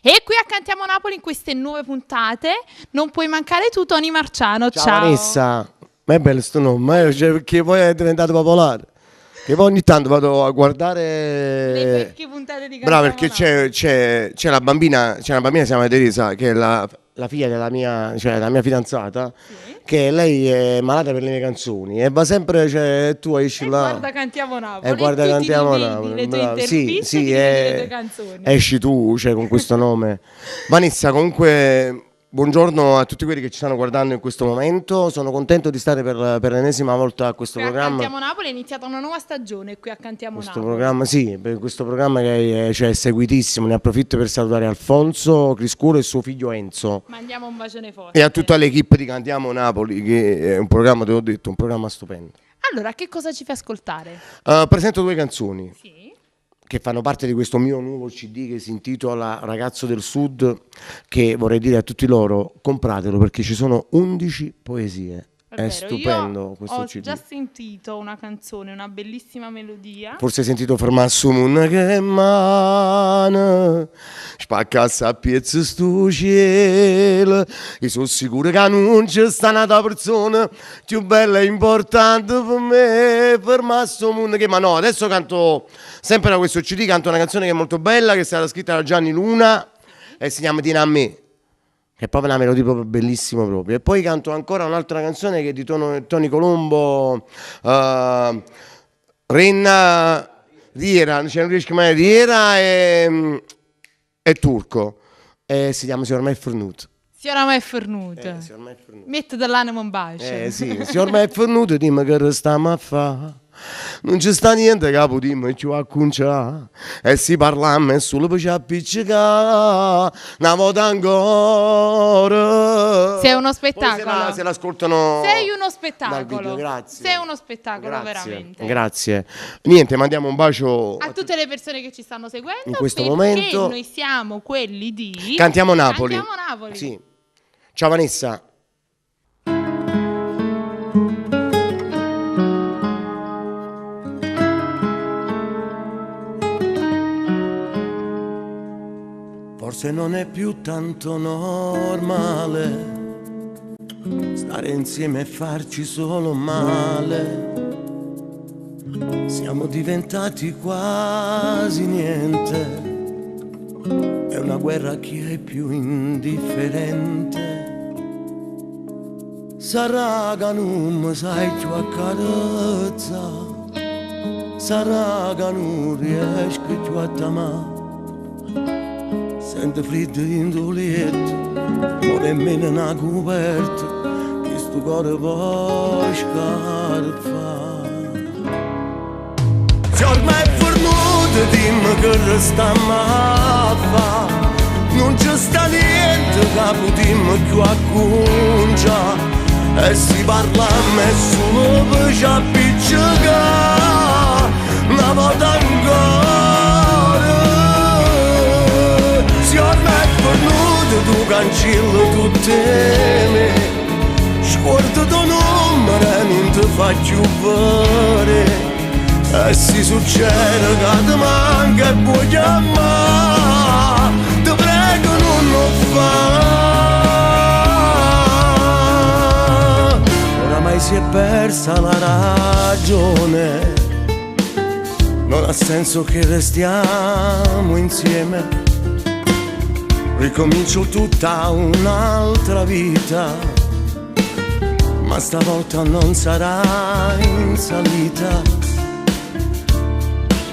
E qui a Cantiamo Napoli in queste nuove puntate non puoi mancare tu, Tony Marciano. Ciao, Ciao. Vanessa, ma è bello sto nome, cioè, perché poi è diventato popolare. Che poi ogni tanto vado a guardare. Le vecchie puntate di Brava, perché c'è la bambina, c'è una bambina che si chiama Teresa, che è la figlia della mia, cioè, la mia fidanzata, Sì. che lei è malata per le mie canzoni e va sempre, cioè, tu esci E là. guarda Cantiamo Napoli. E guarda tu ti Cantiamo rivedi Napoli. le tue Brava. Sì, interviste, sì, ti rivedi le tue canzoni. Esci tu, cioè, con questo nome. Vanessa, comunque, buongiorno a tutti quelli che ci stanno guardando in questo momento. Sono contento di stare per l'ennesima volta a questo Qui a programma. Cantiamo Napoli è iniziata una nuova stagione qui a Cantiamo Questo Napoli. programma, sì, per questo programma che è, cioè, è seguitissimo. Ne approfitto per salutare Alfonso Criscuolo e suo figlio Enzo. Mandiamo un bacione forte. E a tutta l'equipe di Cantiamo Napoli, che è un programma, te l'ho detto, un programma stupendo. Allora, che cosa ci fai ascoltare? Presento due canzoni. Sì. Che fanno parte di questo mio nuovo CD che si intitola Ragazzo del Sud, che vorrei dire a tutti loro, compratelo perché ci sono 11 poesie. È È vero, stupendo io questo ho CD. già sentito una canzone, una bellissima melodia. Forse hai sentito fermarsi un che mano, spaccasse a pezzi sto cielo. Io sono sicuro che non c'è sta un'altra persona più bella e importante per me, fermarsi un che mano. No, adesso canto, sempre da questo CD, canto una canzone che è molto bella, che è stata scritta da Gianni Luna e si chiama Tieni a me. Che è proprio una melodia proprio bellissima proprio. E poi canto ancora un'altra canzone che è di Tony Colombo, Renna, Riera, cioè non riesco mai a dire, Riera e Turco. E si chiama Si ormai è fornuto. Si ormai è fornuto. Si ormai è fornuto. Metti dell'animo in bacio. Sì, si ormai è fornuto, dimmi che stiamo a fa. Non ci sta niente, capo, dimmi ci va a conciare. E si parla a me solo per ci appiccicare. Una volta ancora. Sei uno Poi spettacolo. se l'ascoltano Sei uno dal spettacolo. video, grazie. Sei uno spettacolo, Grazie. veramente. Grazie. Niente, mandiamo un bacio a tutte le persone che ci stanno seguendo. In questo perché momento noi siamo quelli di Cantiamo Napoli. Cantiamo Napoli. Sì. Ciao Vanessa. Forse non è più tanto normale stare insieme e farci solo male. Siamo diventati quasi niente. È una guerra chi è più indifferente. Sarà che non mi sai più accarezzare, sarà che non riesco più a t'amare. Sento freddo in tuo letto, non nemmeno una coperta, che sto cuore può scarfare. Se ormai è fornuto, dimmi che restiamo a fa. Non c'è sta niente che potremmo più acconciare. E si parla a me solo per ci appiccicare. Una volta ancora. Se ormai è fornuto, tu cancelli tutte me. Scordo tuo numero e non ti faccio vedere. E se succede che ti manca e puoi chiamare, ti prego non lo fa. Oramai si è persa la ragione, non ha senso che restiamo insieme. Ricomincio tutta un'altra vita, ma stavolta non sarà in salita.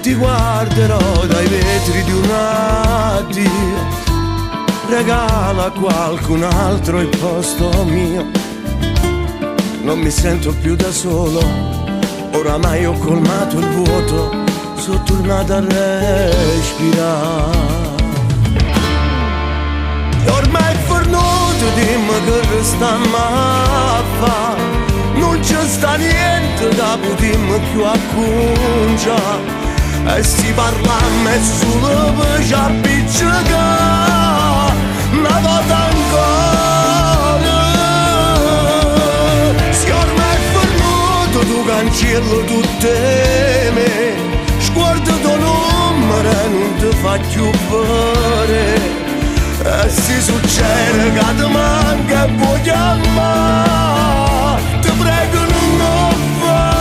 Ti guarderò dai vetri di un addio, regala a qualcun altro il posto mio. Non mi sento più da solo, oramai ho colmato il vuoto, sono tornato a respirare. E ormai è fornuto, dimmi che restiamo a fa. Non c'è sta niente da potermi più acconciare. E si parla a me solo per ci appiccicare. Una volta ancora. Se ormai è fornuto, tu cancelli tutte me. Sguardo tuo numero e non ti fa più vedere. che ti manca e vuoi chiamare, ti prego non lo fare.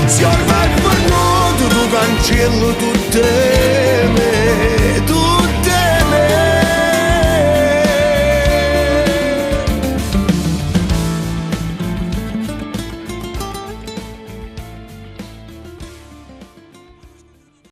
Se ormai è venuto tu cancello tutte